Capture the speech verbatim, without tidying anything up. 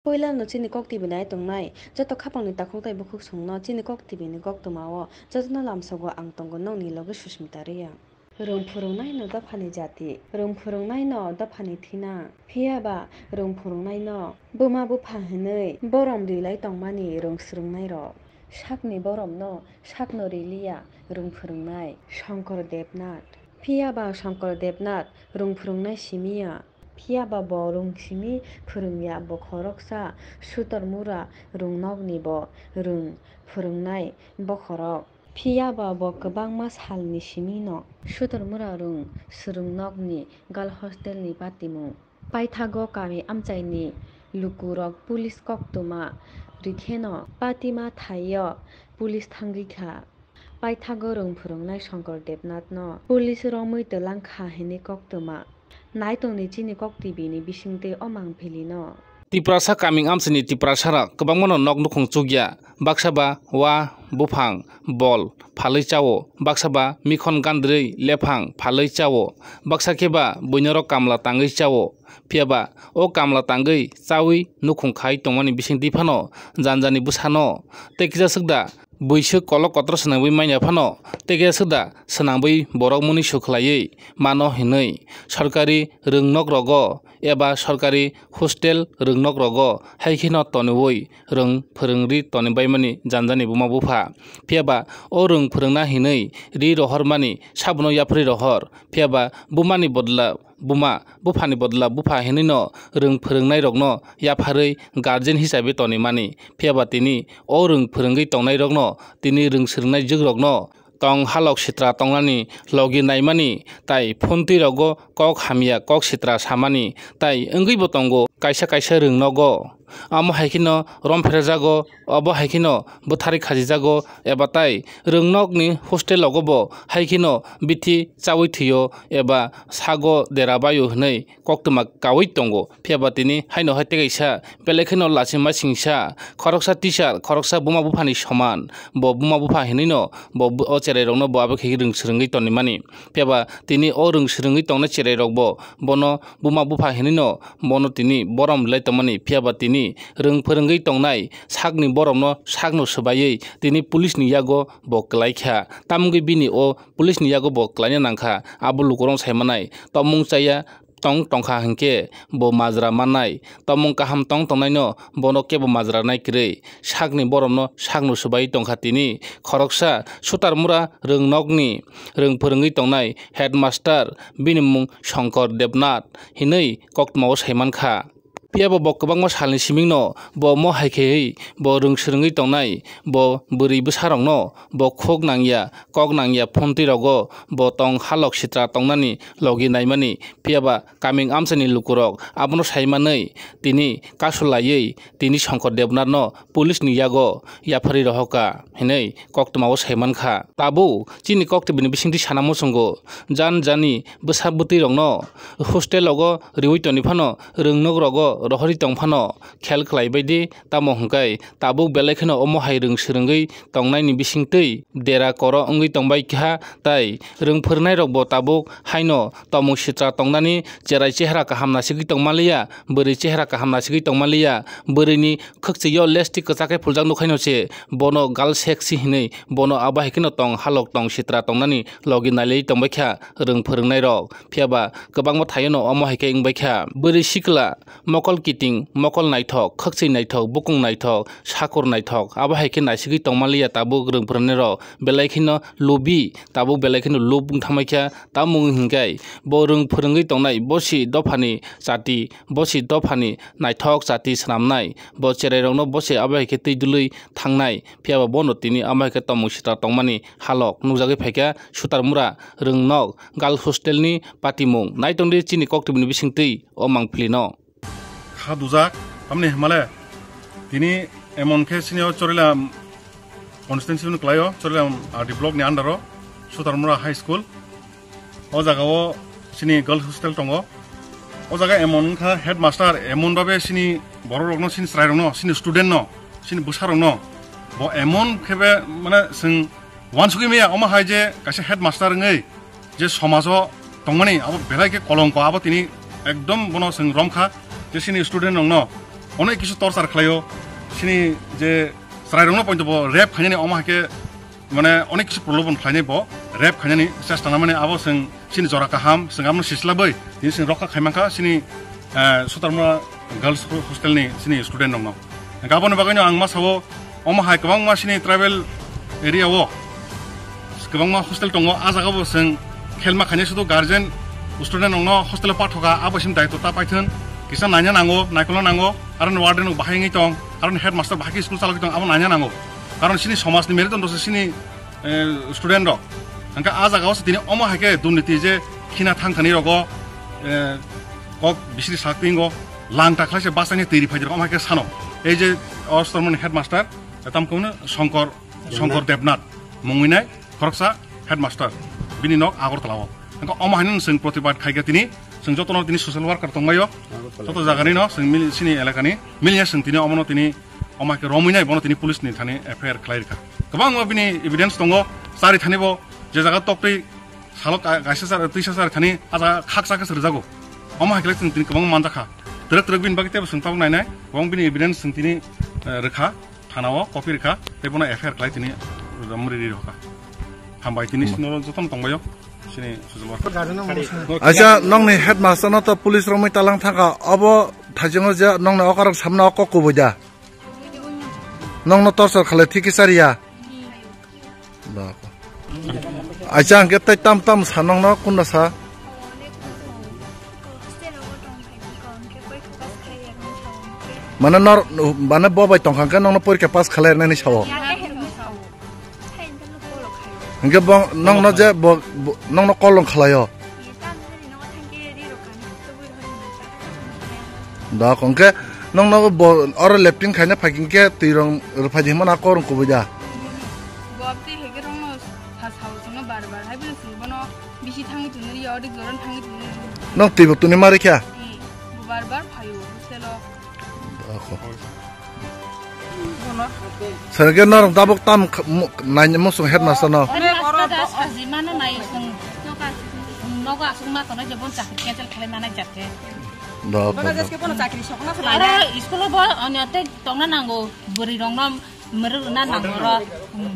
Puila no chini Kok T V nai tongnai joto khapang ni takhuk tai bukhuk song no chini Kok T V ni koktwma o joto no lamsogo ang tongo nokni loge Susmita Reang. Rwng phwrwng nai no dopha ni jati, rwng phwrwng nai no dopha ni thina, phiya ba rwng phwrwng nai no buma bupha hinwi borom rilai tongmani rwng swrwng nai rok. Sakni borom no sak no riliya rwng phwrwng nai Shankar Debnath. Phiya ba Shankar Debnath rwng phwrwng nai simi ya. Phiya ba bo rwng simi phwrwng ya, bo khoroksa sutor mura rwng nok ni bo rwng phwrwng nai bokhorok. Phiya ba bo kwbangma sal ni simi no sutor mura rwng swrwng nok ni girl hostel ni patimung. Paithago kami amchai ni luku rok police koktwma rikhe no patima thai o police thangwi kha. Paithago rwng phwrwng nai Shankar Debnath no police romwi twlang kha hinwi koktwma. Nai tong di chini Kok T V ni bisingtwi o mangpili no. Tiprasa kaming amchaini Tiprasarok kwbangmano nok nukhung chukya. Baksa ba wa, buphang, bol phalwi chao, baksa ba mikhon gandrwi lephang phalwi chao, baksa khe ba buinorok kamla tangwi chao. Phiya ba o kamla tangwi chawi nukhung khai tongmani bisingtwi phano janjani bwsano tei kisa swk da buiswk kolok kotro swnamwi manya phano tei kisa swk da swnamwi borok mwnwi sukhlaiwi mano hinwi sorkari rwngnok rogo eba sorkari hostel rwngnok rogo hai kheno toniwi rwng phwrwngri tonibaimani janjani buma bupha. Phiya ba o rwng phwrwngna hinwi ri rohormani sabono yapharwi rohor. Phiya ba bumani bodla buma, buphani bodla bupha hinwi no rwng phwrwngnairokno yapharwi guardian hisabe tonimani. Phiya ba tini o rwng phwrwngwi tongnairokno tini rwng swrwngnai jwkrokno tong halok sitra tongnani logi naimani, tai phontwi rogo kok hamya kok sitra samani, tai wngwi bo tongo kaisa kaisa rwng nogo. Amo hai kheno rom pherajago, obo hai kheno bwtharwi khajijago, eba tai rwng nokni hostel rogo bo hai kheno bithi chawi thwio eba sago dera baio hwnwi koktwma kawi tongo. Phiya ba tini haino hai tei kaisa belai kheno lachima singsa, khoroksa teacher, khoroksa buma buphani soman. Bo buma bupha hinwi no bo bu-, o cherai rokno bo abo khe rwng swrwngwi tonimani. Phiya ba tini o rwng swrwngwi tongnai cherai rok bo bono buma bupha hinwi no bono tini borom rilai tongmani. Phiya ba tini rwng phwrwngwi tongnai sakni boromno sakno swbaiwi tini police ni yago bo kwlai kha. Tamungwi bini o police ni yago bo kwlaina nang kha. Abo lukurok sai manai tongmung chaya tong tongkha hinkhe bo majra mannai, tongmung kaham tong tongnaino bono kebo majra nai kwrwi. Sakni boromno sakno swbai tongkha tini. Khoroksa sutar mura rwng nokni rwng phwrwngwi tongnai headmaster, bini mung Shankar Debnath hinwi koktwmao sai mankha. Phiya bo, bo kwbangma salni simingno bo omo hai khe bo rwng swrwngwi tongnai, bo bwrwi bwsarokno bo khuk nangya, kok nangya, phontwi rogo bo tong halok sitra tongnani logi naimani. Phiya ba kaming amchaini lukurok abono sai manwi tini kasu laiwi tini Shankar Debnathno police ni yago yapharwi rohorkha hinwi koktwmao sai mankha. Tabuk chini koktwbini bisingtwi sana muchungo jan jani bwsa bwtwi rokno hostel rogo riwi toni phano rwngnok rogo rohorwi tong phano khel khlai bai di, tamo hwnkhe tabuk belai kheno omo hai rwng swrwngwi tongnaini bisingtwi dera koro wngwi tongbai kha, tai rwng phwrwngnairokbo tabuk haino tongmung sitra tongnani cherai chehra kaham nasigwi tongmaliya, bwrwi chehra kaham nasigwi tongmaliya, bwrwini khwkchwio lipstick kwchak khe phuljak nukhaino se bono girl sexy hinwi bono abo hai kheno tong halok tong sitra tongnani logi nailai tongbai kha rwng phwrwngnairok. Phiya ba kwbangma thaiono omo hai khe wngbai kha. Bwrwi sikla mokol kiting, mokol naithok, khwkchwi naithok, bukung naithok, sakur naithok, abo hai khe naisigwi tongmaliya tabuk rwng phwrwngnairok. Belai kheno lubi, tabuk belai kheno lub wng thamai kha. Tamo wng hinkhe bo rwng phwrwngwi tongnai bosi dophani chati, bosi dophani naithok chati swnamnai, bo cherairokno bosi abo hai khe twi dului thangnai. Phiya ba bono tini amo hai khe tongmung sitra tongmani halok nukjagwi phaikha Sutarmura Rwngnok Girls Hostel ni patimung. Naitongdi chini koktwbini bisingtwi o mangpili no. Kha dujak, tamni himale tini emon khe sini o Chorila constituency no kwlaio, Chorila R D block ni under o Sutarmura High School. O jaga o sini girls hostel tongo. O jaga emon wngkha headmaster, emon babe sini borok rokno, sini chwrai rokno, sini student no, sini bwsa rokno bo emon khebe mane chwng uansugwi maya, omo hai je kaisa headmaster wngwi je somajo tongmani abo belai khe kolongko, abo tini ekdom bono chwng romkha je sini student rokno Onek kisu torchar khlaio, sini je chwrairokno pointo bo rape khainani, omo hai khe mane onek kisu prolobon khlainai bo, rape khainani chesta namani, abo chwng sini jora kaham, chwng abono sislabwi tini chwng rokha khaimankha sini, eh, Sutarmura Girls Hostel ni sini student rokno. Hwnkhe aboni bagwino ang ma sao, omo hai kwbangma sini tribal area o kwbangma hostel tongo, a jaga bo chwng khelma khainai sudu guardian student rokno hostel o pathoka, abo sini daitw ta paithwn, kisa naina nango, naikolna nango, aro warden rok bahai wngwi tong, aro headmaster bahai khe school chalogwi tong, abo naina nango. Karon sini somaj ni merit rok se sini, eh, student rok. Hwnkhe a jaga o se tini omo hai khe durniti je khina thang thani rogo, eh, kok bisri sak tingo lang ta khlai se basani twi ri phai rok omo hai khe sano. Ei je o Sutarmura ni headmaster, tam khe Shankar, Shankar Debnath mungwi nai khoroksa headmaster, bini nok Agartala o. Hwnkhe omo hai no chwng protibad khai khe tini, chwng jotono tini social worker tongbaio, joto jaga ni no chwng mili-, sini elaka ni milia chwng tini omono tini omo hai khe romwi nai, bono tini police ni thani F I R khlai rikha. Kwbangma bini evidence tongo, chari thani bo je jaga toktwi salo ka-, kaisa char, twisa chari thani a jaga khaksa khe se rwjago. Omo hai khe chwng tini kwbangma manjakha. Twrwk twrwk bini bagwi teibo chwng tabuk nainai, kwbang bini evidence chwng tini, eh, rwkha, thana o copy rwkha, tei bono F I R khlai tini muri ri rokha. Hambai tini sini jotono tongbaio, sini social worker. Acha, nongni headmaster no to police romwi talang thangkha, obo thaichungo je nongni okarok samna o kok kubui da. Nongno torchar khalai thik khe chariya. Acha, hwnkhe tei tam tam sa nongno kunna sa? Mane nor, mane bo bai tongkha hwnkhe nongno porikha pass khalai rwnani sao? Hwnkhe bo nongno je bo, bo nongno call rwng khlaio? Da, hwnkhe nongno bo oro leptin khaina phai hwnkhe twi rong rwphai di hwnmano a kok rwng kubui da? Bo twi hai khe rongno sa sao chwngno bar bar, hai bono chwng bono bisi thangwi tongno ri, ori joran thangwi tongno ri. Nong twi bo tuni ma rikha? Bo bar bar phaio hostel o. Ako. Bono. Serge norok tabuk tam kh-, mu-, nai musung headmaster no. Headmaster da sajimano nai sung. Nogo aswk ma kono je bon chakri cancel khlai manai jate. Da, ako. Bono jeske bono chakri sokna se. Aro school o bo onyo tei tongna nango, bwrwi rokno mwrwk rwna nango ro. Hmm.